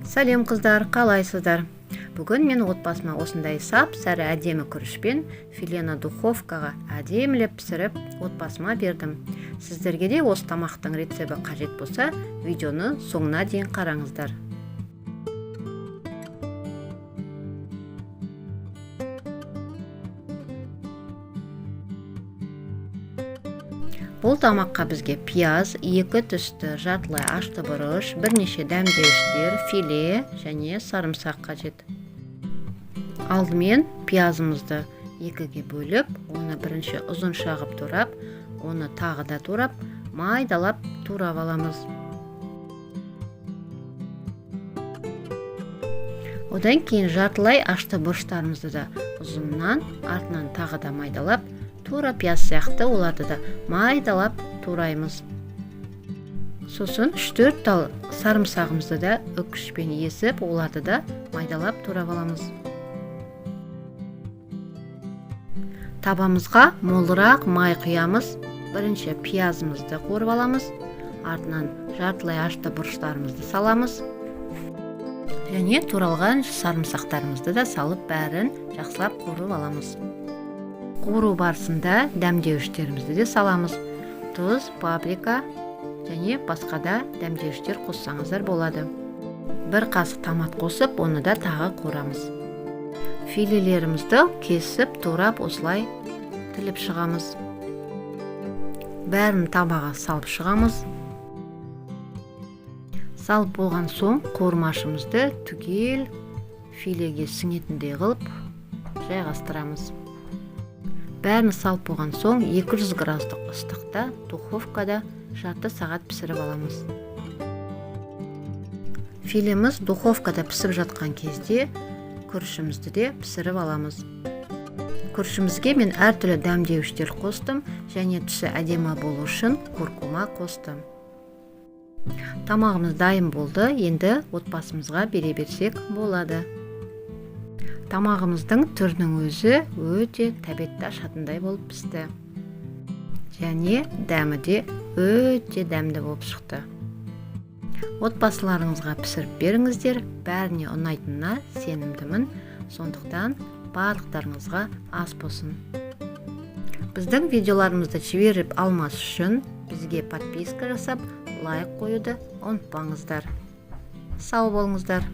Сәлем, қыздар, қалайсыздар? Бүгін мен отбасыма осындай сап сары әдемі күрішпен филені духовкаға әдемілеп пісіріп, отбасыма бердім. Сіздерге де осы тамақтың рецепті қажет болса, видеоны соңына дейін қараңыздар. Бұл тамаққа бізге пияз, екі түсті жартылай ашты бұрыш, бірнеше дәмдеуіштер, филе және сарымсақ қажет. Алдымен пиязымызды екіге бөліп, оны бірінші ұзынша қылып турап, оны тағы да турап, майдалап турап аламыз. Одан кейін жартылай ашты бұрыштарымызды да ұзыннан, артынан тағы да майдалап, тура пияз сияқты оларды да майдалап тураймыз. Сосын 3-4 тал сарымсағымызды да үккішпен есіп, оларды да майдалап турап аламыз. Табамызға молырақ май құямыз. Бірінші пиязымызды қуырып аламыз, артынан жартылай ашты бұрыштарымызды саламыз және туралған сарымсақтарымызды да салып, бәрін жақсылап қуырып аламыз. Қуыру барысында дәмдеуіштерімізді де саламыз. Тұз, паприка және басқа да дәмдеуіштер қоссаңыздар болады. Бір қасық томат қосып, оны да тағы қуырамыз. Филелерімізді кесіп, турап, осылай тіліп шығамыз. Бәрін табаға салып шығамыз. Салып болған соң қуырмашымызды түгел филеге сіңетіндей қылып жайғастырамыз. Бәрін салып болған соң 200 градустық ыстықта духовкада жарты сағат пісіріп аламыз. Филеміз духовкада пісіп жатқан кезде күрішімізді де пісіріп аламыз. Күрішімізге мен әртүрлі дәмдеуіштер қостым және түсі әдемі болу үшін куркума қостым. Тамағымыз дайын болды, енді отбасымызға бере берсек болады. Тамағымыздың түрінің өзі өте тәбетті ашатындай болып пісті. Және дәмі де өте дәмді болып шықты. Отбасыларыңызға пісіріп беріңіздер, бәріне ұнайтынына сенімдімін. Сондықтан барлықтарыңызға ас болсын. Біздің видеоларымызды жіберіп алмас үшін бізге подписка жасап, лайк қоюды ұмытпаңыздар. Сау болыңыздар.